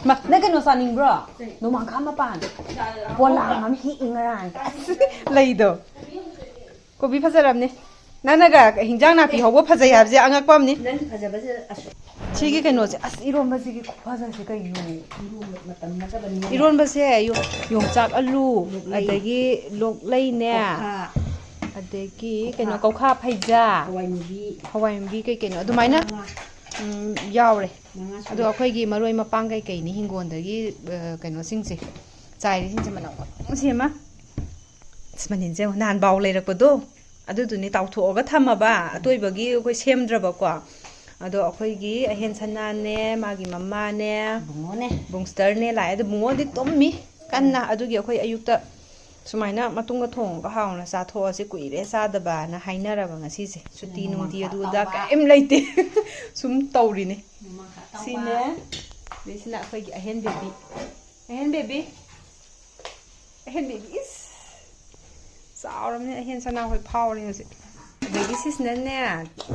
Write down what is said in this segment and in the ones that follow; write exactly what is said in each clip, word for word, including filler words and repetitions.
ꯃꯥ, ꯅꯪ ꯀꯩꯅꯣ ꯆꯥꯅꯤꯡꯕ꯭ꯔꯣ? ꯀꯩ? ꯅꯣꯡꯃꯥꯡꯈꯥ ꯃꯄꯥꯟ꯫ ꯆꯥꯔꯦ, ꯂꯥꯛꯑꯣ꯫ ꯄꯣꯂꯥꯡ ꯑꯃ ꯍꯦꯛꯏ ꯉꯔꯥꯡ꯫ ꯑꯁ, ꯂꯩꯗꯣ꯫ ꯀꯣꯕꯤ ꯐꯖꯔꯝꯅꯦ꯫ ꯅꯪꯅꯒ ꯍꯤꯟꯖꯥꯡ ꯅꯥꯄꯤ ꯍꯧꯕ ꯐꯖꯩ ꯍꯥꯏꯕꯁꯦ ꯑꯉꯛꯄ ꯑꯃꯅꯤ꯫ ꯅꯪꯒꯤ ꯐꯖꯕꯁꯦ ꯑꯁ-, ꯁꯤꯒꯤ ꯀꯩꯅꯣꯁꯦ, ꯑꯁ, ꯏꯔꯣꯝꯕꯁꯤꯒꯤ ꯈꯨꯐꯖꯁꯦ ꯀꯩꯅꯣ? ꯏꯔꯣꯝꯕ ꯃꯇꯝ ꯅꯠꯇꯕꯅꯤꯅ꯫ ꯏꯔꯣꯟꯕꯁꯦ ꯌꯣ-, ꯌꯣꯡꯆꯥꯛ ꯑꯂꯨ, ꯂꯣꯛꯂꯩ꯫ ꯑꯗꯒꯤ ꯂꯣꯛꯂꯩꯅꯦ, ꯀꯧꯈꯥ꯫ ꯑꯗꯒꯤ ꯀꯧꯈꯥ꯫ ꯀꯩꯅꯣ, ꯀꯧꯈꯥ ꯐꯩꯖꯥ, ꯍꯋꯥꯏ ꯃꯨꯕꯤ꯫ ꯍꯋꯥꯏ ꯃꯨꯕꯤ ꯀꯩ ꯀꯩꯅꯣ ꯑꯗꯨꯃꯥꯏꯅ, ꯃꯉꯥ꯫ ꯎꯝ, ꯌꯥꯎꯔꯦ꯫ ꯃꯉꯥ ꯁꯨꯔꯦ꯫ ꯑꯗꯣ ꯑꯩꯈꯣꯏꯒꯤ ꯃꯔꯣꯏ ꯃꯄꯥꯡ ꯀꯩꯀꯩꯅꯤ ꯍꯤꯡꯒꯣꯜꯗꯒꯤ, ꯑ, ꯀꯩꯅꯣꯁꯤꯡꯁꯦ, ꯆꯥꯏꯔꯤꯁꯤꯡꯁꯦ ꯃꯅꯝ ꯈꯨꯅꯨꯡꯁꯤ ꯑꯃ꯫ ꯑꯁ, ꯃꯅꯤꯟꯁꯦ ꯌꯦꯡꯉꯣ, ꯅꯍꯥꯟ ꯕꯥꯎ ꯂꯩꯔꯛꯄꯗꯣ, ꯑꯗꯨꯗꯨꯅꯤ ꯇꯥꯎꯊꯣꯛꯑꯒ ꯊꯝꯃꯕ, ꯑꯇꯣꯏꯕꯒꯤ ꯑꯩꯈꯣꯏ ꯁꯦꯝꯗ꯭ꯔꯕꯀꯣ꯫ ꯑꯗꯣ ꯑꯩꯈꯣꯏꯒꯤ ꯑꯍꯦꯟ ꯁꯅꯥꯅꯦ, ꯃꯥꯒꯤ ꯃꯃꯥꯅꯦ, ꯕꯨꯡꯉꯣꯅꯦ꯫ ꯕꯨꯡꯁꯇꯔꯅꯦ ꯂꯥꯛꯑꯦ꯫ ꯑꯗꯣ ꯕꯨꯡꯉꯣꯗꯤ ꯇꯨꯝꯃꯤ ꯀꯟꯅ꯫ ꯑꯗꯨꯒꯤ ꯑꯩꯈꯣꯏ ꯑꯌꯨꯛꯇ ꯁꯨꯃꯥꯏꯅ ꯃꯇꯨꯡꯒ ꯊꯣꯡꯉꯒ ꯍꯥꯎꯅ ꯆꯥꯊꯣꯛꯑꯁꯤ, ꯀꯨꯏꯔꯦ ꯆꯥꯗꯕꯅ ꯍꯥꯏꯅꯔꯕ ꯉꯁꯤꯁꯦ꯫ ꯁꯨꯇꯤ ꯅꯨꯡꯇꯤ ꯑꯗꯨꯗ ꯀꯔꯤꯝ ꯂꯩꯇꯦ꯫ ꯁꯨꯝ ꯇꯧꯔꯤꯅꯦ꯫ ꯁꯤꯅꯦ꯫ ꯑꯗꯩꯁꯤꯅ ꯑꯩꯈꯣꯏꯒꯤ ꯑꯍꯦꯟ ꯕꯦꯕꯤ꯫ ꯑꯍꯦꯟ ꯕꯦꯕꯤ꯫ ꯑꯍꯦꯟ ꯕꯦꯕꯤ ꯏꯁ ꯆꯥꯎꯔꯕꯅꯤꯅ ꯑꯍꯦꯟ ꯁꯅꯥꯍꯣꯏ ꯐꯥꯎꯔꯦ ꯍꯧꯖꯤꯛ꯫ ꯑꯗꯒꯤ ꯁꯤꯁꯤꯅꯅꯦ,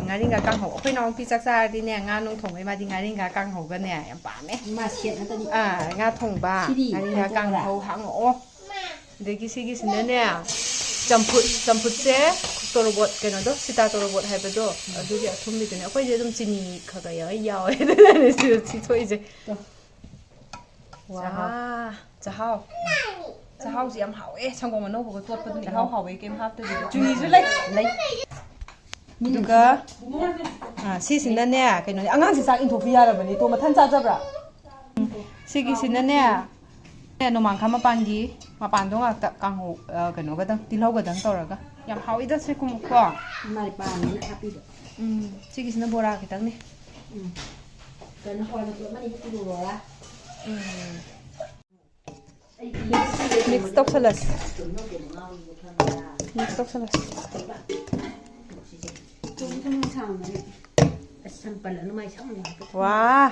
ꯉꯥꯔꯤꯡꯈꯥ ꯀꯥꯡꯍꯧ꯫ ꯑꯩꯈꯣꯏ ꯏꯅꯥꯎꯄꯤ ꯆꯥꯛ ꯆꯥꯔꯗꯤꯅꯦ, ꯉꯥ ꯅꯨꯡ ꯊꯣꯡꯕꯩ ꯃꯥꯗꯤ ꯉꯥꯔꯤꯡꯈꯥ ꯀꯥꯡꯍꯧꯒꯅꯦ ꯌꯥꯝ ꯄꯥꯝꯃꯦ꯫ ꯏꯃꯥ ꯁꯦꯠ ꯉꯥꯛꯇꯅꯤ꯫ ꯑꯥ, ꯉꯥ ꯊꯣꯡꯕ, ꯁꯤꯗꯤ ꯉꯥꯔꯤꯡꯈꯥ ꯍꯥꯏꯗꯣꯛꯑꯣꯔꯥ? ꯀꯥꯡꯍꯧ ꯍꯥꯡꯉꯛꯑꯣ꯫ ꯑꯗꯒꯤ ꯁꯤꯒꯤꯁꯤꯅꯅꯦ, ꯆꯝꯐꯨꯠ, ꯆꯝꯐꯨꯠꯁꯦ ꯇꯣꯔꯣꯕꯣꯠ, ꯀꯩꯅꯣꯗꯣ, ꯁꯤꯇꯥ ꯇꯣꯔꯣꯕꯣꯠ ꯍꯥꯏꯕꯗꯣ, ꯑꯗꯨꯒꯤ ꯑꯊꯨꯝꯕꯤꯗꯨꯅꯦ꯫ ꯑꯩꯈꯣꯏꯗꯤ ꯑꯗꯨꯝ ꯆꯤꯅꯤ ꯈꯔ ꯈꯔ ꯌꯥꯎꯋꯦ, ꯌꯥꯎꯋꯦ꯫ ꯑꯗꯨꯅꯅꯦ ꯁꯤ, ꯁꯤ ꯊꯣꯛꯏꯁꯦ꯫ ꯇꯣ꯫ ꯋꯥ, ꯆꯥꯍꯥꯎ꯫ ꯆꯥꯍꯥꯎ꯫ ꯆꯥꯍꯥꯎꯁꯤ ꯌꯥꯝ ꯍꯥꯎꯋꯦ꯫ ꯁꯪꯒꯣꯝ ꯑꯅꯧꯕꯒ ꯇꯣꯠꯄꯗꯨꯅ ꯏꯍꯥꯎ ꯍꯥꯎꯋꯦ, ꯀꯩꯝ ꯍꯥꯞꯇꯕꯤꯗ꯫ ꯆꯨꯍꯤꯁꯨ ꯂꯩ꯫ ꯂꯩ꯫ ꯑꯗꯨꯒ, ꯑꯥ, ꯁꯤꯁꯤꯅꯅꯦ, ꯀꯩꯅꯣꯅꯦ, ꯑꯉꯥꯡꯁꯤ ꯆꯥꯛ ꯏꯟꯊꯣꯛꯄꯤ ꯌꯥꯔꯕꯅꯤ꯫ ꯇꯣ, ꯃꯊꯟ ꯆꯥꯖꯕ꯭ꯔꯥ? ꯎꯝ꯫ ꯁꯤꯒꯤꯁꯤꯅꯅꯦ, ꯅꯣꯡꯃꯥꯡꯈꯥ ꯃꯄꯥꯟꯒꯤ ꯃꯄꯥꯟꯗꯣ ꯉꯥꯛꯇ ꯀꯥꯡꯍꯧ, ꯑ, ꯀꯩꯅꯣꯒꯗꯪ, ꯇꯤꯜꯍꯧꯒꯗꯪ ꯇꯧꯔꯒ꯫ ꯌꯥꯝ ꯍꯥꯎꯏꯗ ꯁꯤ ꯀꯨꯝꯃꯨꯛꯀꯣ꯫ ꯏꯃꯥ ꯏꯄꯥꯅ ꯍꯥꯞꯄꯤꯕ꯫ ꯎꯝ, ꯁꯤꯒꯤꯁꯤꯅ ꯕꯣꯔꯥ ꯈꯤꯇꯪꯅꯤ꯫ ꯎꯝ꯫ ꯀꯩꯅꯣ, ꯍꯋꯥꯏ ꯃꯇꯣꯟ ꯑꯃꯅꯤ ꯍꯦꯛ ꯄꯨꯔꯛꯑꯣꯔꯥ? ꯎꯝ꯫ ꯃꯤꯛꯁ ꯇꯧꯁꯜꯂꯁꯤ꯫ ꯃꯤꯛꯁ ꯇꯧꯁꯜꯂꯁꯤ꯫ ꯆꯨꯝ ꯆꯨꯝ ꯁꯥꯡꯕꯅꯦ꯫ ꯑꯁ, ꯁꯝ ꯄꯜꯂꯅꯨ, ꯃꯥꯏ ꯁꯝ ꯌꯥꯝ ꯍꯥꯞꯄꯦ꯫ ꯋꯥ!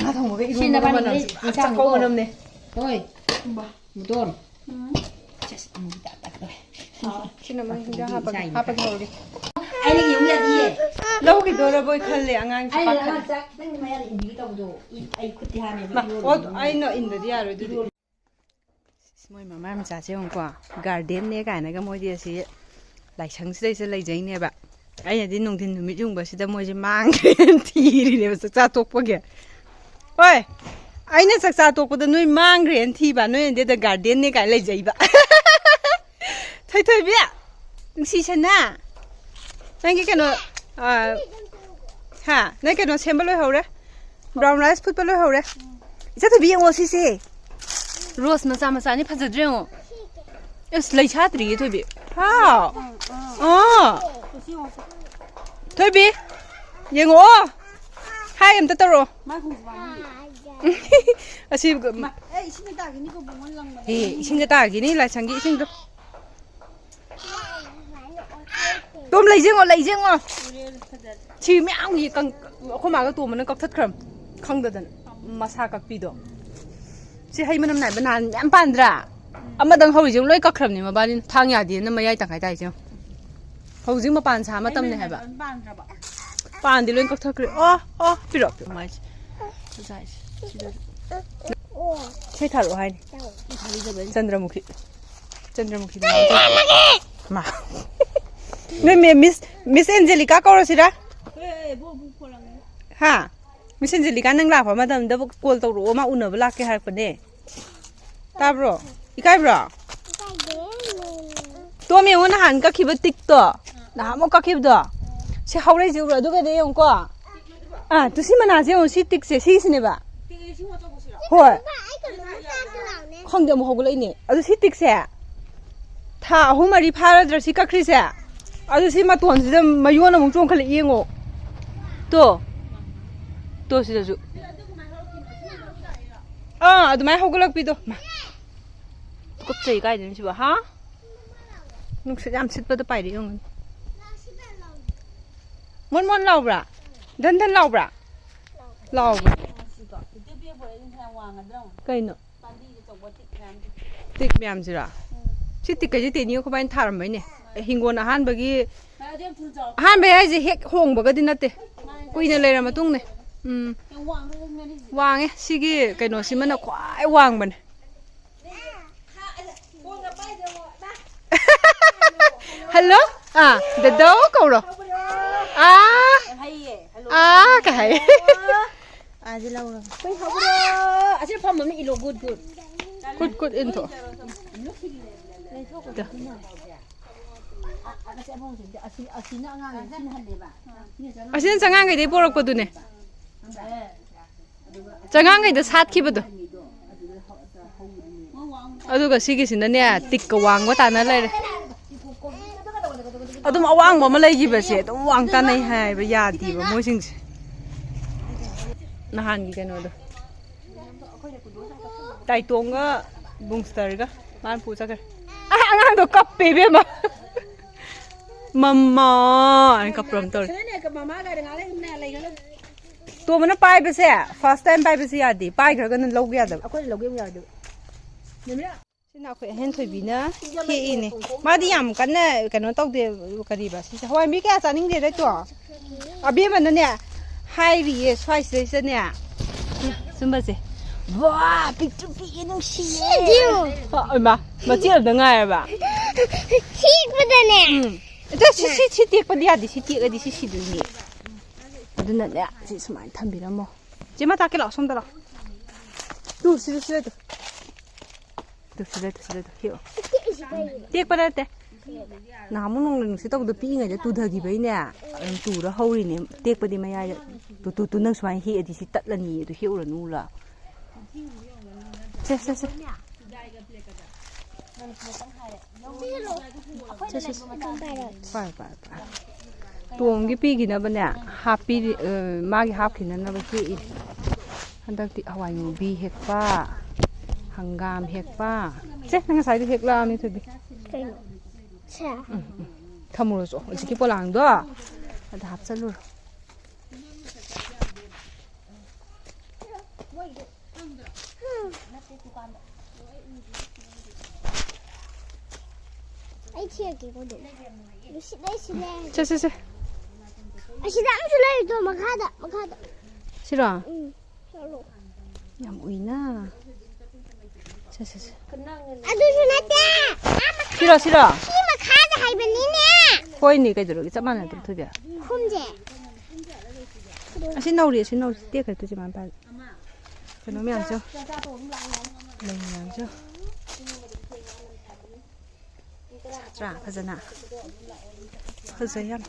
ꯉꯥ ꯊꯣꯡꯕꯒ ꯁꯤ ꯏꯔꯣꯟꯕꯒ ꯅꯕꯥꯅꯤꯒꯤ ꯃꯅꯝꯁꯦ ꯄꯨꯔꯥ ꯏꯟꯁꯥꯡꯅꯤꯀꯣ꯫ ꯆꯥꯛꯀꯧꯕ ꯃꯅꯝꯅꯦ꯫ ꯍꯣꯏ꯫ ꯃꯨꯇꯣꯟ꯫ ꯎꯝ꯫ ꯁꯦꯁ, ꯑꯃꯨꯕꯤ ꯇꯥꯛ ꯇꯥꯛ ꯇꯧꯋꯦ꯫ ꯁꯤꯅ ꯃꯣꯏ ꯍꯤꯟꯖꯥꯡ ꯍꯥꯞꯄꯒꯤ, ꯏꯟꯁꯥꯡꯅꯤ꯫ ꯍꯥꯞꯄꯒꯤ ꯍꯧꯔꯒꯦ꯫ ꯑꯩꯅ ꯌꯦꯡꯉꯨ ꯌꯥꯗꯤꯌꯦ꯫ ꯂꯧꯈꯤꯗꯣꯔꯕꯣꯏ ꯈꯜꯂꯦ ꯑꯉꯥꯡꯁꯦ, ꯑꯩꯅ ꯄꯥꯈꯠꯂꯦ꯫ ꯅꯪ ꯆꯥꯛ ꯈꯤꯇꯪ ꯃꯌꯥꯗ ꯏꯟꯕꯤꯒꯦ ꯇꯧꯕꯗꯣ, ꯏ-, ꯑꯩ ꯈꯨꯠꯇꯤ ꯍꯥꯝꯃꯦꯕ, ꯃꯥ, ꯏꯔꯣꯜꯂꯤꯕ꯫ ꯑꯣ, ꯑꯩꯅ ꯏꯟꯗꯗꯤ ꯌꯥꯔꯣꯏ ꯑꯗꯨꯗꯤ꯫ ꯏꯔꯣꯜ- ꯏꯁ, ꯃꯣꯏ ꯃꯃꯥ ꯃꯆꯥꯁꯦ ꯌꯦꯡꯉꯨꯀꯣ, ꯒꯥꯔꯗꯦꯟꯅꯦ ꯀꯥꯏꯅꯒ ꯃꯣꯏꯗꯤ ꯑꯁꯤ ꯂꯥꯏꯁꯪꯁꯤꯗꯩꯁꯤꯗ ꯂꯩꯖꯩꯅꯦꯕ꯫ ꯑꯩꯅꯗꯤ ꯅꯨꯡꯊꯤꯟ ꯅꯨꯃꯤꯠ ꯌꯨꯡꯕꯁꯤꯗ ꯃꯣꯏꯁꯦ ꯃꯥꯡꯈ꯭ꯔꯦꯅ ꯊꯤꯔꯤꯅꯦꯕ ꯆꯥꯛꯆꯥ ꯇꯣꯛꯄꯒꯤ꯫ ꯍꯣꯏ, ꯑꯩꯅ ꯆꯥꯛꯆꯥ ꯇꯣꯛꯄꯗ ꯅꯣꯏ ꯃꯥꯡꯈ꯭ꯔꯦꯅ ꯊꯤꯕ, ꯅꯣꯏꯅꯗꯤ ꯑꯗ ꯒꯥꯔꯗꯦꯟꯅꯦ ꯀꯥꯏꯅ ꯂꯩꯖꯩꯕ꯫ ꯊꯣꯏꯊꯣꯏꯕꯤ, ꯅꯨꯡꯁꯤꯁꯅ, ꯅꯪꯒꯤ ꯀꯩꯅꯣ, ꯑ, ꯍꯥ, ꯅꯪ ꯀꯩꯅꯣ ꯁꯦꯝꯕ ꯂꯣꯏꯍꯧꯔꯦ, ꯕ꯭ꯔꯥꯎꯟ ꯔꯥꯏꯁ ꯐꯨꯠꯄ ꯂꯣꯏꯍꯧꯔꯦ꯫ ꯏꯆꯥ ꯊꯣꯏꯕꯤ, ꯌꯦꯡꯉꯣ ꯁꯤꯁꯦ, ꯔꯣꯁ ꯃꯆꯥ ꯃꯆꯥꯅꯤ, ꯐꯖꯗ꯭ꯔꯦ ꯌꯦꯡꯉꯣ꯫ ꯑꯁ, ꯂꯩ ꯁꯥꯠꯇ꯭ꯔꯤꯌꯦ ꯊꯣꯏꯕꯤ꯫ ꯍꯥꯎ꯫ ꯑꯥ꯫ ꯊꯣꯏꯕꯤ, ꯌꯦꯡꯉꯣ꯫ ꯍꯥꯏ ꯑꯝꯇ ꯇꯧꯔꯛꯑꯣ꯫ ꯑꯁꯤ, ꯑꯦ, ꯏꯁꯤꯡꯗ ꯇꯥꯈꯤꯅꯤꯀꯣ, ꯕꯨꯡꯉꯣ ꯂꯪꯕꯅꯦ꯫ ꯑꯦ, ꯏꯁꯤꯡꯗ ꯇꯥꯈꯤꯅꯤ, ꯂꯥꯏꯁꯪꯒꯤ ꯏꯁꯤꯡꯗꯣ꯫ ꯇꯣꯝ, ꯂꯩꯖꯦꯡꯉꯣ, ꯂꯩꯖꯦꯡꯉꯣ꯫ ꯁꯤ ꯃꯌꯥꯝꯒꯤ ꯀꯪ-, ꯑꯩꯈꯣꯏ ꯃꯥꯒ ꯇꯣꯝꯕꯅ ꯀꯛꯊꯠꯈ꯭ꯔꯝ ꯈꯪꯗꯗꯅ, ꯃꯁꯥ ꯀꯛꯄꯤꯗꯣ꯫ ꯁꯤ ꯍꯩ ꯃꯅꯝ ꯅꯥꯏꯕ ꯅꯍꯥꯟ ꯃꯌꯥꯝ ꯄꯥꯟꯗ꯭ꯔꯥ? ꯑꯃꯗꯪ ꯍꯧꯔꯤꯁꯦ ꯂꯣꯏ ꯀꯛꯈ꯭ꯔꯕꯅꯤ ꯃꯕꯥꯅꯤꯅ, ꯊꯥꯡ ꯌꯥꯗꯦꯅ ꯃꯌꯥꯏ ꯇꯪꯈꯥꯏ ꯇꯥꯏꯁꯦ ꯌꯦꯡꯉꯣ꯫ ꯍꯧꯖꯤꯛ ꯃꯄꯥꯟ ꯁꯥ ꯃꯇꯝꯅꯦ ꯍꯥꯏꯕ꯫ ꯄꯥꯟꯗꯤ ꯂꯣꯏ ꯀꯛꯊꯠꯈ꯭ꯔꯦ꯫ ꯑꯣ, ꯑꯣ, ꯄꯤꯔꯛꯑꯣ, ꯄꯤꯔꯛꯑꯣ, ꯃꯥꯏꯁꯦ꯫ ꯈꯨꯖꯥꯏꯁꯦ꯫ ꯁꯤꯗ꯫ ꯏꯁꯩ ꯊꯥꯔꯛꯑꯣ ꯍꯥꯏꯅꯤ꯫ ꯆꯟꯗ꯭ꯔꯃꯨꯈꯤ꯫ ꯆꯟꯗ꯭ꯔꯃꯨꯈꯤꯗ ꯃꯥ꯫ ꯅꯣꯏ ꯃꯦ-, ꯃꯤꯁ, ꯃꯤꯁ ꯑꯦꯟꯖꯦꯂꯤꯀꯥ ꯀꯧꯔꯁꯤꯔꯥ? ꯍꯥ? ꯃꯤꯁ ꯑꯦꯟꯖꯦꯂꯤꯀꯥ, ꯅꯪ ꯂꯥꯛꯄ ꯃꯇꯝꯗ ꯀꯣꯜ ꯇꯧꯔꯛꯑꯣ, ꯃꯥ ꯎꯅꯕ ꯂꯥꯛꯀꯦ ꯍꯥꯏꯔꯛꯄꯅꯦ꯫ ꯇꯥꯕ꯭ꯔꯣ? ꯏꯀꯥꯏꯕ꯭ꯔꯣ? ꯇꯣꯝ, ꯌꯦꯡꯉꯣ, ꯅꯍꯥꯟ ꯀꯛꯈꯤꯕ ꯇꯤꯛꯇꯣ, ꯅꯍꯥꯟꯃꯨꯛ ꯀꯛꯈꯤꯕꯗꯣ, ꯁꯤ ꯍꯧꯔꯛꯏꯁꯦ ꯎꯕ꯭ꯔꯣ? ꯑꯗꯨꯒꯅꯦ, ꯌꯦꯡꯉꯨꯀꯣ, ꯑꯥ, ꯇꯨ ꯁꯤ ꯃꯅꯥꯁꯦ ꯌꯦꯡꯉꯣ, ꯁꯤ ꯇꯤꯛꯁꯦ, ꯁꯤꯁꯤꯅꯦꯕ꯫ ꯍꯣꯏ꯫ ꯈꯪꯗꯦ, ꯑꯃꯨꯛ ꯍꯧꯒꯠꯂꯛꯏꯅꯦ꯫ ꯑꯗꯨ ꯁꯤ ꯇꯤꯛꯁꯦ ꯊꯥ ꯑꯍꯨꯝ ꯃꯔꯤ ꯐꯥꯔꯗ꯭ꯔꯥ ꯁꯤ ꯀꯛꯈ꯭ꯔꯤꯁꯦ? ꯑꯗꯨ ꯁꯤ ꯃꯇꯣꯟꯁꯤꯗ ꯃꯌꯣꯟ ꯑꯃꯨꯛ ꯆꯣꯡꯈꯠꯂꯛꯏ, ꯌꯦꯡꯉꯣ꯫ ꯇꯣ꯫ ꯇꯣ, ꯁꯤꯗꯁꯨ꯫ ꯑꯥ, ꯑꯗꯨꯃꯥꯏꯅ ꯍꯧꯒꯠꯂꯛꯄꯤꯗꯣ꯫ ꯃꯥ꯫ ꯇꯨꯀꯠꯆꯩ, ꯀꯥꯏꯗꯩꯅꯣ ꯁꯤꯕꯣ? ꯍꯥ? ꯅꯨꯡꯁꯤꯠ ꯌꯥꯝ ꯁꯤꯠꯄꯗ ꯄꯥꯏꯔꯛꯏ ꯑꯣꯏꯔꯝꯒꯅꯤ꯫ ꯃꯣꯟ ꯃꯣꯟ ꯂꯥꯎꯕ꯭ꯔꯥ? ꯙꯟ ꯙꯟ ꯂꯥꯎꯕ꯭ꯔꯥ? ꯂꯥꯎꯕ꯭ꯔꯥ? ꯀꯩꯅꯣ? ꯇꯤꯛ ꯃꯌꯥꯝꯁꯤꯔꯣ? ꯁꯤ ꯇꯤꯛ ꯀꯩꯁꯦ ꯇꯦꯅꯤ ꯑꯩꯈꯣꯏꯕꯥꯏꯅ ꯊꯥꯔꯝꯕꯩꯅꯦ꯫ ꯍꯤꯡꯒꯣꯜ ꯑꯍꯥꯟꯕꯒꯤ ꯑꯍꯥꯟꯕꯩ ꯍꯥꯏꯁꯦ ꯍꯦꯛ ꯍꯣꯡꯕꯒꯗꯤ ꯅꯠꯇꯦ, ꯀꯨꯏꯅ ꯂꯩꯔ ꯃꯇꯨꯡꯅꯦ꯫ ꯎꯝ, ꯋꯥꯡꯉꯦ꯫ ꯁꯤꯒꯤ ꯀꯩꯅꯣꯁꯤꯃꯅ ꯈ꯭ꯋꯥꯏ ꯋꯥꯡꯕꯅꯦ꯫ ꯍꯜꯂꯣ꯫ ꯑꯥ, ꯗꯗꯧ ꯀꯧꯔꯣ꯫ ꯑꯥ, ꯑꯥ ꯀꯩ ꯍꯥꯏ? ꯑꯥꯁꯤ ꯂꯧꯔꯒ꯫ ꯑꯁꯤ ꯐꯝꯕ ꯑꯃ ꯏꯜꯂꯣ꯫ Good, good. ꯀꯨꯠ ꯀꯨꯠ ꯏꯟꯊꯣꯛ꯫ ꯑꯁꯤꯅ ꯆꯉꯥꯡꯈꯩꯗꯩ ꯄꯣꯔꯛꯄꯗꯨꯅꯦ꯫ ꯆꯉꯥꯡꯈꯩꯗ ꯁꯥꯠꯈꯤꯕꯗꯣ꯫ ꯑꯗꯨꯒ ꯁꯤꯒꯤꯁꯤꯅꯅꯦ, ꯇꯤꯛꯀ ꯋꯥꯡꯕ ꯇꯥꯅ ꯂꯩꯔꯦ꯫ ꯑꯗꯨꯝ ꯑꯋꯥꯡꯕ ꯑꯃ ꯂꯩꯈꯤꯕꯁꯦ ꯑꯗꯨꯝ ꯋꯥꯡ ꯇꯥꯅꯩ ꯍꯥꯏꯕ ꯌꯥꯗꯦꯕ ꯃꯣꯏꯁꯤꯡꯁꯦ꯫ ꯅꯍꯥꯟꯒꯤ ꯀꯩꯅꯣꯗꯣ꯫ ꯇꯥꯏꯇꯣꯡꯒ ꯕꯨꯡꯁꯇꯔꯒ ꯃꯥꯅ ꯄꯨ ꯆꯠꯈ꯭ꯔꯦ꯫ ꯑ, ꯑꯉꯥꯡꯗꯣ ꯀꯞꯄꯦ ꯏꯕꯦꯝꯃ꯫ "ꯃꯃꯥ" ꯍꯥꯏꯅ ꯀꯞꯄ꯭ꯔ ꯑꯃ ꯇꯧꯔꯦ꯫ ꯇꯣꯝꯕꯅ ꯄꯥꯏꯕꯁꯦ, ꯐꯥꯔꯁ ꯇꯥꯏꯝ ꯄꯥꯏꯕꯁꯦ ꯌꯥꯗꯦ꯫ ꯄꯥꯏꯈ꯭ꯔꯒꯅ ꯂꯧꯕ ꯌꯥꯗꯕ꯫ ꯑꯩꯈꯣꯏꯅ ꯂꯧꯒꯦ ꯑꯃꯨꯛ ꯌꯥꯗꯕ꯫ ꯁꯤꯅ ꯑꯩꯈꯣꯏ ꯑꯍꯦꯟ ꯊꯣꯏꯕꯤꯅ ꯍꯦꯛꯏꯅꯦ꯫ ꯃꯥꯗꯤ ꯌꯥꯝ ꯀꯟꯅ ꯀꯩꯅꯣ ꯇꯧꯗꯦ꯫ ꯀꯔꯤꯕ ꯁꯤꯁꯦ? ꯍꯋꯥꯏ ꯃꯤ ꯀꯌꯥ ꯆꯥꯅꯤꯡꯗꯦꯗ ꯇꯣ꯫ ꯑꯕꯦꯝꯃꯅꯅꯦ ꯍꯥꯏꯔꯤꯌꯦ ꯁ꯭ꯋꯥꯏꯁꯤꯗꯩꯁꯤꯗꯅꯦ꯫ ꯁꯨꯝꯕꯁꯦ꯫ ꯋꯥ, ꯄꯤꯛꯇ꯭ꯔꯨ ꯄꯤꯛꯑꯦ, ꯅꯨꯡꯁꯤꯌꯦ꯫ ꯁꯤꯗꯤꯌꯨ꯫ ꯑ, ꯏꯃꯥ, ꯃꯆꯦ ꯑꯝꯗ ꯉꯥꯏꯔꯕ? ꯍꯦꯛꯄꯗꯅꯦ꯫ ꯎꯝ꯫ ꯑꯗ ꯁꯤ, ꯁꯤ, ꯁꯤ ꯇꯦꯛꯄꯗꯤ ꯌꯥꯗꯦ꯫ ꯁꯤ ꯇꯦꯛꯑꯗꯤ ꯁꯤ ꯁꯤꯗꯣꯏꯅꯦ꯫ ꯑꯗꯨꯅꯅꯦ ꯁꯤ ꯁꯨꯃꯥꯏꯅ ꯊꯝꯕꯤꯔꯝꯃꯣ꯫ ꯆꯦ ꯃꯇꯥ ꯀꯦ ꯂꯥꯛꯑꯣ, ꯁꯣꯝꯗ ꯂꯥꯛꯑꯣ꯫ ꯇꯨ, ꯁꯤꯗ, ꯁꯤꯗ ꯇꯨ꯫ ꯇꯨ, ꯁꯤꯗ ꯇꯨ, ꯁꯤꯗ ꯇꯨ꯫ ꯍꯦꯛꯑꯣ꯫ ꯇꯦꯛꯄ ꯅꯠꯇꯦ꯫ ꯅꯍꯥꯟꯃꯨꯛ ꯅꯣꯡꯂꯩ ꯅꯨꯡꯁꯤꯠ ꯇꯧꯕꯗꯣ ꯄꯤꯛꯏꯉꯩꯗ ꯇꯨꯊꯈꯤꯕꯩꯅꯦ꯫ ꯑꯗꯨꯝ ꯇꯨꯔ ꯍꯧꯔꯤꯅꯦ꯫ ꯇꯦꯛꯄꯗꯤ ꯃꯌꯥꯏꯗ꯫ ꯇꯨ, ꯇꯨ, ꯇꯨ, ꯅꯪ ꯁꯨꯃꯥꯏꯅ ꯍꯦꯛꯑꯗꯤ ꯁꯤ ꯇꯠꯂꯅꯤ꯫ ꯑꯗꯨ ꯍꯦꯛꯎꯔꯅꯨ ꯂꯥ꯫ ꯁꯦ, ꯁꯦ, ꯁꯦ꯫ ꯁꯦ, ꯁꯦ, ꯁꯦ꯫ ꯄꯥꯏ, ꯄꯥꯏ, ꯄꯥꯏ꯫ ꯇꯣꯝꯒꯤ ꯄꯤꯈꯤꯅꯕꯅꯦ, ꯍꯥꯞꯄꯤꯔꯤ-, ꯑ, ꯃꯥꯒꯤ ꯍꯥꯞꯈꯤꯅꯅꯕ ꯍꯦꯛꯏ꯫ ꯍꯟꯗꯛꯇꯤ ꯍꯋꯥꯏ ꯃꯨꯕꯤ ꯍꯦꯛꯄ, ꯍꯪꯒꯥꯝ ꯍꯦꯛꯄ꯫ ꯁꯦ, ꯅꯪ ꯉꯁꯥꯏꯗꯤ ꯍꯦꯛꯂꯛꯑꯕꯅꯤ, ꯊꯣꯏꯕꯤ꯫ ꯀꯩꯅꯣ? ꯁꯦ꯫ ꯎꯝ, ꯎꯝ꯫ ꯊꯝꯃꯨꯔꯣ ꯆꯣ, ꯍꯧꯖꯤꯛꯀꯤ ꯄꯣꯂꯥꯡꯗꯣ ꯑꯗ ꯍꯥꯞꯆꯜꯂꯨꯔꯣ꯫ ꯑꯩ ꯊꯤꯔꯛꯀꯦꯀꯣ ꯑꯗꯨꯝ꯫ ꯅꯨꯡꯁꯤꯠ ꯂꯩ, ꯁꯤ ꯂꯩ꯫ ꯁꯦ, ꯁꯦ, ꯁꯦ꯫ ꯑꯁꯤꯗ ꯑꯃꯁꯨ ꯂꯩꯔꯤꯗꯣ, ꯃꯈꯥꯗ, ꯃꯈꯥꯗ꯫ ꯁꯤꯔꯣ? ꯎꯝ, ꯆꯠꯂꯣ꯫ ꯌꯥꯝ ꯎꯏꯅ꯫ ꯁꯦ, ꯁꯦ, ꯁꯦ꯫ ꯑꯗꯨꯁꯨ ꯅꯠꯇꯦ꯫ ꯑꯥ ꯃꯈꯥ-, ꯁꯤꯔꯣ, ꯁꯤꯔꯣ? ꯁꯤ ꯃꯈꯥꯗ ꯍꯥꯏꯕꯅꯤꯅꯦ꯫ ꯍꯣꯏꯅꯦ, ꯀꯩꯗꯧꯔꯒꯦ? ꯆꯞ ꯃꯥꯟꯅꯗ꯭ꯔꯣ, ꯊꯣꯏꯕꯤ? ꯈꯨꯝꯁꯦ꯫ ꯑꯁꯤ ꯅꯧꯔꯤ, ꯑꯁꯤ ꯅꯧꯔꯤ꯫ ꯇꯦꯛꯈ꯭ꯔꯦ, ꯇꯨ ꯆꯦ ꯃꯥꯅ ꯄꯥꯏꯔꯦ꯫ ꯀꯩꯅꯣ ꯃꯌꯥꯝꯁꯦ꯫ ꯂꯩ ꯃꯌꯥꯝꯁꯦ꯫ ꯁꯥꯇ꯭ꯔꯥ ꯐꯖꯅ꯫ ꯐꯖꯩ ꯌꯥꯝ꯫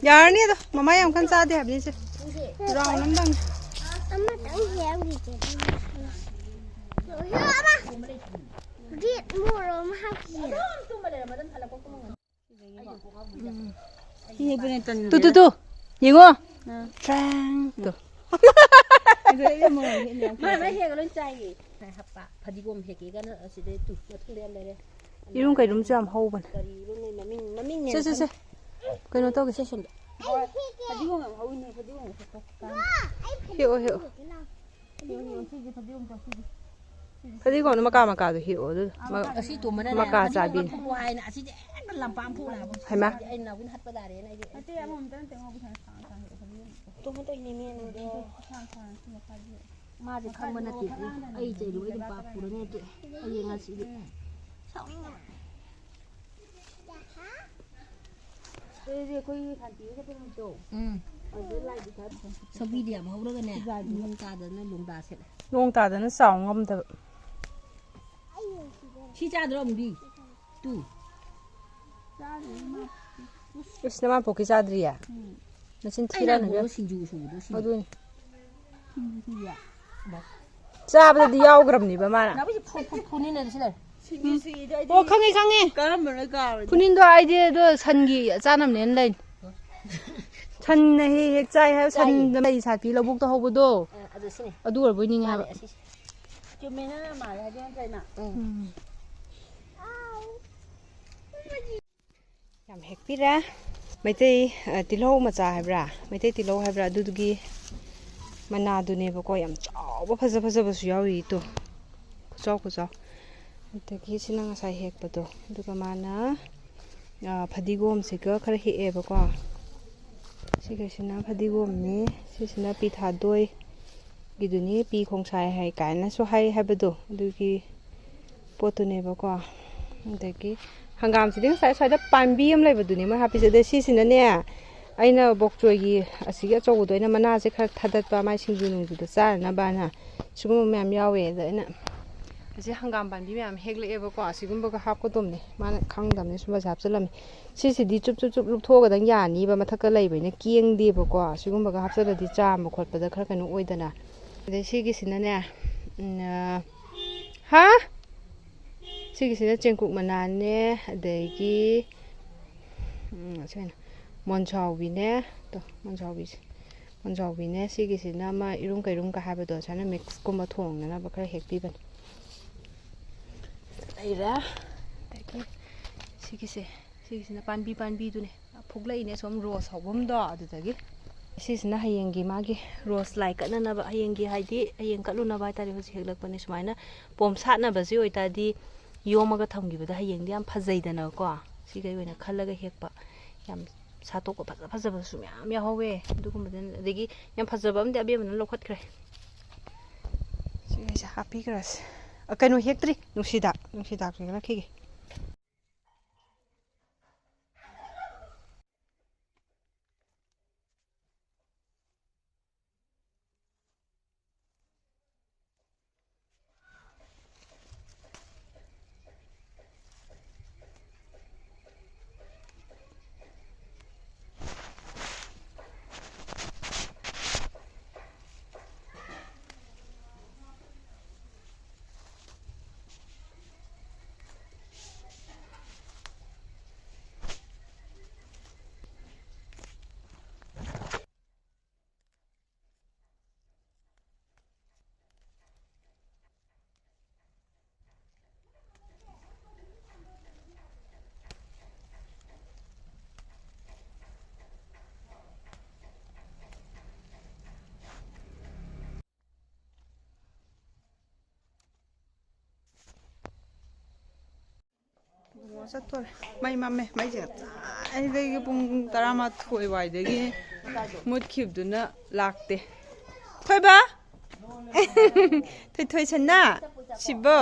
ꯌꯥꯔꯅꯤ ꯑꯗꯣ, ꯃꯃꯥ ꯌꯥꯝ ꯀꯟꯅ ꯆꯥꯗꯦ ꯍꯥꯏꯕꯅꯤ ꯏꯆꯦ꯫ ꯔꯥꯎꯟ ꯑꯃꯗꯪ꯫ ꯑꯃꯇꯪ ꯍꯦꯛ ꯑꯃꯒꯤꯁꯦ꯫ ꯔꯦꯠ ꯃꯣꯔꯣꯛ ꯑꯃ ꯍꯥꯞꯈꯤꯒꯦ꯫ Two, two, two. ꯌꯦꯡꯉꯣ꯫ ꯇ꯭ꯔꯥꯡ꯫ ꯇꯨ꯫ ꯃꯥ ꯂꯣꯏ ꯍꯦꯛꯑꯒ ꯂꯣꯏ ꯆꯥꯏꯌꯦ꯫ ꯍꯥꯞꯄ꯫ ꯐꯗꯤꯒꯣꯝ ꯍꯦꯛꯀꯦꯒꯅ ꯑꯁꯤꯗꯩ ꯇꯨ, ꯃꯊꯪꯗ ꯌꯥꯝ ꯂꯩꯔꯦ꯫ ꯏꯔꯨꯝ ꯀꯩꯔꯨꯝꯁꯨ ꯌꯥꯝ ꯍꯧꯕꯅꯦ꯫ ꯀꯔꯤ ꯏꯔꯨꯝꯅꯣ? ꯃꯃꯤꯡ, ꯃꯃꯤꯡꯅꯦ ꯁꯦ, ꯁꯦ, ꯁꯦ꯫ ꯈꯪꯗꯦ꯫ ꯀꯩꯅꯣ ꯇꯧꯒꯦ꯫ ꯁꯦ ꯁꯣꯝꯗ꯫ ꯍꯣꯏ꯫ ꯐꯗꯤꯒꯣꯝ ꯌꯥꯝ ꯍꯧꯋꯤꯅꯦ, ꯐꯗꯤꯒꯣꯝ ꯍꯦꯛꯇꯣ꯫ ꯍꯦꯛꯑꯣ, ꯍꯦꯛꯑꯣ꯫ ꯐꯗꯤꯒꯣꯝ, ꯐꯗꯤꯒꯣꯝ ꯆꯥꯎ, ꯁꯤꯗꯤ꯫ ꯐꯗꯤꯒꯣꯝꯗꯣ ꯃꯀꯥ ꯃꯀꯥꯗꯣ ꯍꯦꯛꯑꯣ, ꯑꯗꯨ ꯃ-, ꯑꯁꯤ ꯇꯣꯝꯕꯅꯅꯦ ꯃꯀꯥ ꯐꯗꯤꯒꯣꯝ ꯆꯥꯕꯤꯅꯦ꯫ ꯀꯛꯊꯠꯂꯣ ꯍꯥꯏꯅ ꯑꯁꯤꯗꯤ ꯍꯦꯛꯇ ꯂꯝꯄꯥꯛ ꯑꯃ ꯐꯨꯛ ꯂꯥꯛꯑꯕ꯫ ꯍꯩꯃꯥ꯫ ꯑꯩ ꯅꯥꯎꯕꯤꯅ ꯍꯠꯄ ꯇꯥꯔꯦꯅ ꯑꯩꯗꯤ꯫ ꯅꯠꯇꯦ, ꯑꯃ ꯑꯝꯇ ꯅꯠꯇꯦ, ꯑꯉꯧꯕ ꯁꯥꯡ ꯁꯥꯡ ꯁꯥꯡ ꯍꯦꯛꯑꯣ, ꯐꯗꯤꯒꯣꯝ꯫ ꯇꯣꯝꯕ ꯇꯧꯏꯅꯦ, ꯃꯤ ꯑꯅꯤꯗꯣ꯫ ꯁꯥꯡ ꯁꯥꯡ ꯁꯤ ꯃꯈꯥꯗꯤ꯫ ꯃꯥꯗꯤ ꯈꯪꯕ ꯅꯠꯇꯦ꯫ ꯑꯩ ꯆꯩꯔꯨꯕ ꯑꯩ ꯑꯗꯨꯝ ꯄꯥꯞ ꯄꯨꯔꯅꯤ ꯇꯣꯛꯑꯦ꯫ ꯑꯩ ꯉꯁꯤꯗꯤ ꯁꯥꯎꯅꯤꯡꯉꯕ꯫ ꯑꯗꯨꯗꯤ ꯑꯩꯈꯣꯏꯒꯤ ꯁꯥꯟꯇꯤ ꯍꯣꯏ ꯆꯠꯄ ꯅꯨꯃꯤꯠꯇꯣ꯫ ꯎꯝ꯫ ꯑꯗꯨꯗ ꯂꯥꯏꯗꯤ ꯈꯔ ꯁꯧꯒ꯭ꯔꯤꯗꯤ ꯌꯥꯝ ꯍꯧꯔꯒꯅꯦ, ꯅꯣꯡ ꯇꯥꯗꯅ ꯂꯣꯡꯗꯥ ꯁꯦꯠꯂꯦ꯫ ꯅꯣꯡ ꯇꯥꯗꯅ ꯆꯥꯎ ꯉꯝꯗꯕ꯫ ꯁꯤ ꯆꯥꯗ꯭ꯔꯣ, ꯑꯃꯨꯕꯤ? ꯇꯨ꯫ ꯏꯁ, ꯅꯃꯥ ꯄꯣꯛꯀꯤ ꯆꯥꯗ꯭ꯔꯤꯌꯦ? ꯎꯝ꯫ ꯅꯆꯤꯟ ꯑꯩ ꯊꯤꯔꯅꯨ ꯅꯪ ꯏꯕꯦꯝ꯫ ꯁꯤꯡꯖꯨ ꯁꯨꯕꯗꯣ ꯁꯤꯅꯤ꯫ ꯑꯗꯨꯅꯤ꯫ ꯁꯤꯡꯖꯨ ꯁꯨꯏꯌꯦ꯫ ꯆꯥꯕꯗꯗꯤ ꯌꯥꯎꯈ꯭ꯔꯕꯅꯤꯕ ꯃꯥꯅ꯫ ꯅꯥꯎꯕꯤ ꯁꯤ ꯐꯨ-, ꯐꯨ-, ꯐꯨꯅꯤꯅ ꯁꯤ ꯂꯩ꯫ ꯁꯤꯡꯖꯨ ꯁꯨꯏꯗꯣ ꯑꯩꯗꯤ꯫ ꯑꯣ, ꯈꯪꯉꯦ, ꯈꯪꯉꯦ꯫ ꯀꯔꯝꯕꯅꯣ ꯑꯩ ꯀꯥꯎꯔꯦ꯫ ꯐꯨꯅꯤꯟꯗꯣ ꯑꯩꯗꯤ ꯑꯗꯣ ꯁꯟꯒꯤ ꯆꯥꯅꯕꯅꯦꯅ ꯂꯩꯅꯤ꯫ ꯁꯟꯅ ꯍꯦꯛ ꯍꯦꯛ ꯆꯥꯏ ꯍꯥꯏꯕ, ꯆꯥꯏꯌꯦ꯫ ꯁꯟꯗ ꯂꯩ ꯁꯥꯠꯄꯤ ꯂꯧꯕꯨꯛꯇ ꯍꯧꯕꯗꯣ꯫ ꯑ, ꯑꯗꯨ ꯁꯤꯅꯤ꯫ ꯑꯗꯨ ꯑꯣꯏꯔꯕꯣꯏ ꯅꯤꯡꯉꯦ ꯃꯥꯅꯦ, ꯍꯥꯏꯕ꯫ ꯑꯁꯤꯁꯦ꯫ ꯆꯨꯝꯃꯦ, ꯅꯪꯅ ꯃꯥꯜꯂꯦ ꯍꯥꯏꯗꯣ ꯅꯠꯇ꯭ꯔ ꯏꯃꯥ? ꯎꯝ꯫ ꯌꯥꯝ ꯍꯦꯛꯄꯤꯔꯦ꯫ ꯃꯩꯇꯩ, ꯑ, ꯇꯤꯜꯍꯧ ꯃꯆꯥ ꯍꯥꯏꯕ꯭ꯔꯥ? ꯃꯩꯇꯩ ꯇꯤꯜꯍꯧ ꯍꯥꯏꯕ꯭ꯔꯥ? ꯑꯗꯨꯗꯨꯒꯤ ꯃꯅꯥꯗꯨꯅꯦꯕꯀꯣ꯫ ꯌꯥꯝ ꯆꯥꯎꯕ, ꯐꯖ ꯐꯖꯕꯁꯨ ꯌꯥꯎꯔꯤ ꯇꯨ꯫ ꯈꯨꯆꯥꯎ, ꯈꯨꯆꯥꯎ꯫ ꯑꯗꯒꯤ ꯁꯤꯅ ꯉꯁꯥꯏ ꯍꯦꯛꯄꯗꯣ, ꯑꯗꯨꯒ ꯃꯥꯅ, ꯑ, ꯐꯗꯤꯒꯣꯝꯁꯤꯒ ꯈꯔ ꯍꯦꯛꯑꯦꯕꯀꯣ꯫ ꯁꯤꯈꯩꯁꯤꯅ ꯐꯗꯤꯒꯣꯝꯅꯤ, ꯁꯤꯁꯤꯅ ꯄꯤ ꯊꯥꯗꯣꯏꯒꯤꯗꯨꯅꯤ, ꯄꯤ ꯈꯣꯡꯁꯥꯏ ꯍꯥꯏ ꯀꯥꯏꯅꯁꯨ ꯍꯥꯏ ꯍꯥꯏꯕꯗꯣ, ꯑꯗꯨꯒꯤ ꯄꯣꯠꯇꯨꯅꯦꯕꯀꯣ꯫ ꯑꯗꯒꯤ ꯍꯪꯒꯥꯝꯁꯤꯗꯤ ꯉꯁꯥꯏ ꯁ꯭ꯋꯥꯏꯗ ꯄꯥꯝꯕꯤ ꯑꯃ ꯂꯩꯕꯗꯨꯅꯦ ꯃꯣꯏ ꯍꯥꯞꯄꯤꯁꯦ꯫ ꯑꯗꯩ ꯁꯤꯁꯤꯅꯅꯦ, ꯑꯩꯅ ꯕꯣꯛꯆꯣꯏꯒꯤ ꯑꯁꯤꯒꯤ ꯑꯆꯧꯕꯗꯣ ꯑꯩꯅ ꯃꯅꯥꯁꯦ ꯈꯔ ꯊꯥꯗꯠꯄ, ꯃꯥꯏ ꯁꯤꯡꯖꯨ ꯅꯨꯡꯖꯨꯗ ꯆꯥꯅꯅꯕꯅ ꯁꯤꯒꯨꯝꯕ ꯃꯌꯥꯝ ꯌꯥꯎꯋꯦ꯫ ꯑꯗ ꯑꯩꯅ ꯑꯁꯤ ꯍꯪꯒꯥꯝ ꯄꯥꯝꯕꯤ ꯃꯌꯥꯝ ꯍꯦꯛꯂꯛꯑꯦꯕꯀꯣ, ꯑꯁꯤꯒꯨꯝꯕꯒ ꯍꯥꯞꯀꯗꯣꯝꯅꯦ꯫ ꯃꯥꯅ ꯈꯪꯗꯕꯅꯦ ꯁꯨꯝꯕꯁꯦ ꯍꯥꯞꯆꯤꯜꯂꯝꯃꯦ꯫ ꯁꯤꯁꯤꯗꯤ ꯆꯨꯞ ꯆꯨꯞ ꯆꯨꯞ ꯂꯨꯞꯊꯣꯛꯑꯒꯗꯪ ꯌꯥꯅꯤꯕ, ꯃꯊꯛꯇ ꯂꯩꯕꯅꯤꯅ ꯀꯦꯡꯗꯦꯕꯀꯣ꯫ ꯁꯤꯒꯨꯝꯕꯒ ꯍꯥꯞꯆꯤꯜꯂꯗꯤ ꯆꯥꯝꯕ ꯈꯣꯠꯄꯗ ꯈꯔ ꯀꯩꯅꯣ ꯑꯣꯏꯗꯅ꯫ ꯑꯗꯩ ꯁꯤꯒꯤꯁꯤꯅꯅꯦ, ꯎꯝ, ꯑ, ꯍꯥ? ꯁꯤꯒꯤꯁꯤꯅ ꯆꯦꯡꯀꯨꯞ ꯃꯅꯥꯅꯦ, ꯑꯗꯒꯤ, ꯎꯝ, ꯁꯤ ꯀꯩꯅꯣ, ꯃꯣꯟꯖꯥꯎꯕꯤꯅꯦ꯫ ꯇꯣ, ꯃꯣꯟꯖꯥꯎꯕꯤꯁꯦ꯫ ꯃꯣꯟꯖꯥꯎꯕꯤꯅꯦ꯫ ꯁꯤꯒꯤꯁꯤꯅ ꯑꯃ ꯏꯔꯨꯝ ꯀꯩꯔꯨꯝꯒ ꯍꯥꯏꯕꯗꯣ, ꯁꯨꯃꯥꯏꯅ ꯃꯤꯛꯁꯀꯨꯝꯕ ꯊꯣꯡꯅꯅꯕ ꯈꯔ ꯍꯦꯛꯄꯤꯕꯅꯦ꯫ ꯂꯩꯔꯦ꯫ ꯑꯗꯒꯤ ꯁꯤꯒꯤꯁꯦ, ꯁꯤꯒꯤꯁꯤꯅ ꯄꯥꯝꯕꯤ ꯄꯥꯝꯕꯤꯗꯨꯅꯦ꯫ ꯐꯨꯛꯂꯛꯏꯅꯦ ꯁꯨꯝ ꯔꯣꯁ ꯍꯧꯕꯝꯗꯣ ꯑꯗꯨꯗꯒꯤ꯫ ꯁꯤꯁꯤꯅ ꯍꯌꯦꯡꯒꯤ ꯃꯥꯒꯤ ꯔꯣꯁ ꯂꯥꯏ ꯀꯠꯅꯅꯕ, ꯍꯌꯦꯡꯒꯤ ꯍꯥꯏꯗꯤ ꯍꯌꯦꯡ ꯀꯠꯂꯨꯅꯕ ꯍꯥꯏꯇꯥꯔꯦ꯫ ꯍꯧꯖꯤꯛ ꯍꯦꯛꯂꯛꯄꯅꯦ꯫ ꯁꯨꯃꯥꯏꯅ ꯄꯣꯝ ꯁꯥꯠꯅꯕꯁꯤ ꯑꯣꯏꯇꯥꯔꯗꯤ ꯌꯣꯝꯃꯒ ꯊꯝꯈꯤꯕꯗ ꯍꯌꯦꯡꯗꯤ ꯌꯥꯝ ꯐꯖꯩꯗꯅꯀꯣ꯫ ꯁꯤꯈꯩ ꯑꯣꯏꯅ ꯈꯜꯂꯒ ꯍꯦꯛꯄ꯫ ꯌꯥꯝ ꯁꯥꯠꯇꯣꯛꯄ ꯐꯖ ꯐꯖꯕꯁꯨ ꯃꯌꯥꯝ ꯌꯥꯎꯍꯧꯋꯦ꯫ ꯑꯗꯨꯒꯨꯝꯕꯗ, ꯑꯗꯒꯤ ꯌꯥꯝ ꯐꯖꯕ ꯑꯃꯗꯤ ꯑꯕꯦꯝꯃꯅ ꯂꯧꯈꯠꯈ꯭ꯔꯦ꯫ ꯁꯤꯈꯩꯁꯦ ꯍꯥꯞꯄꯤꯈ꯭ꯔꯁꯦ꯫ ꯑ, ꯀꯩꯅꯣ ꯍꯦꯛꯇ꯭ꯔꯤ, ꯅꯨꯡꯁꯤꯗꯥꯛ, ꯅꯨꯡꯁꯤꯗꯥꯛꯁꯦ ꯍꯦꯛꯂꯛꯈꯤꯒꯦ꯫ ꯆꯠꯇꯣꯔꯦ꯫ ꯃꯩ ꯃꯝꯃꯦ꯫ ꯃꯩꯁꯦ ꯉꯁꯥꯏꯗꯒꯤ ꯄꯨꯡ ꯇꯔꯥꯃꯥꯊꯣꯏ ꯋꯥꯏꯗꯒꯤ ꯃꯨꯠꯈꯤꯕꯗꯨꯅ ꯂꯥꯛꯇꯦ꯫ ꯊꯣꯏꯕ꯫ ꯊꯣꯏꯊꯣꯏ ꯁꯅꯥ꯫ ꯁꯤꯕꯣ꯫